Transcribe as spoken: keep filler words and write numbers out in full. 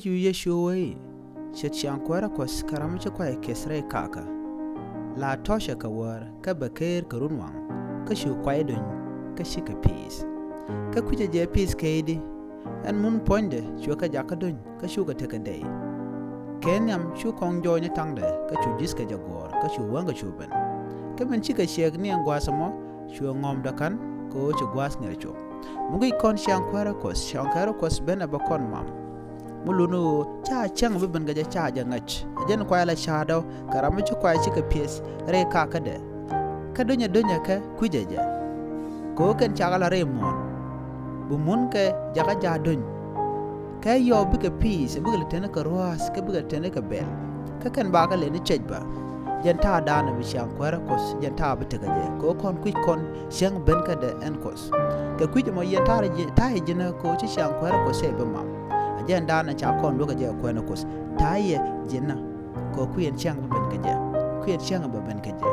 Cu Yecu wee i̱, ce̱t ciaŋ kuäärä Kuɔth kɛ ram mi ci kuay kiɛth rɛy kakä. La tɔ̱cɛ kɛ wäär kä bɛ keer kɛ runwaŋ, kä cu kuay duny kä cikɛ piith. Kä kui̱cɛ jɛ piith kɛ i̱di, ɛn mun puɔ̱nydɛ cuɛ kɛ jakä duny kä cukɛ tekɛ dɛy. Kɛ nhiam cu kɔŋ jɔɔny ɛ ta̱ŋdɛ kä cu ji̱thkɛ jɛ guɔ̱ɔ̱r kä cu wäŋkɛ cu ben. Kä min cikɛ ciɛk ni ɛn gua̱a̱th ɛmɔ cuɛ ŋɔ̱mdɛ ka̱n kɛ ɣöö ci gua̱a̱th ŋi̱r cop. Mi guic kɔn ciaŋ kuäärä Kuɔth, ciaŋ kuäärä Kuɔth ben ɛ bɛ kɔn mam. Mi luni ɣöö ca cäŋ bi ben kɛ jɛ ca jɛ ŋäc. Ɛ jɛn kuay la ca̱a̱dɔ kɛ ram mi ci kuay cikɛ piɛth rɛy kakädɛ. Kä dunyɛ dunyɛ kɛ kui̱cɛ jɛ. Kɛ ɣöö kɛn cakɛ la rɛy muɔ̱ɔ̱n. Bi mun kɛ jakä ja̱a̱ duny. Kɛ yɔw bikɛ piith, bikɛ lɛ teni kɛ rua̱a̱th, kä bikɛ lɛ teni kɛ bɛl. Kä kɛn bakɛ lɛ ni cɛc ba. Jɛn ta̱a̱ da̱a̱n bi ciaŋ kuäärä Kuɔth, jɛn ta̱a̱ bi tekɛ jɛ. Kɛ ɣöö kɔn kui̱c kɔn cäŋ ben kädɛ ɛn Kuɔth. Kɛ kui̱c ɛmɔ yɛn ta̱a̱ ji̱, ta̱a̱ ji̱n ɛ kɛ ɣöö ci ciaŋ kuäärä Kuɔth cɛ bi mam. A jɛn da̱a̱n ca kɔn luäk kɛ jɛ kuɛn ɛ Kuɔth. Ta̱a̱ yɛ ji̱n ɛ. Kɛ ɣöö kui̱ ɛn cäŋ bi ben kɛ jɛ. Kui̱ ɛn cäŋ bi ben kɛ jɛ.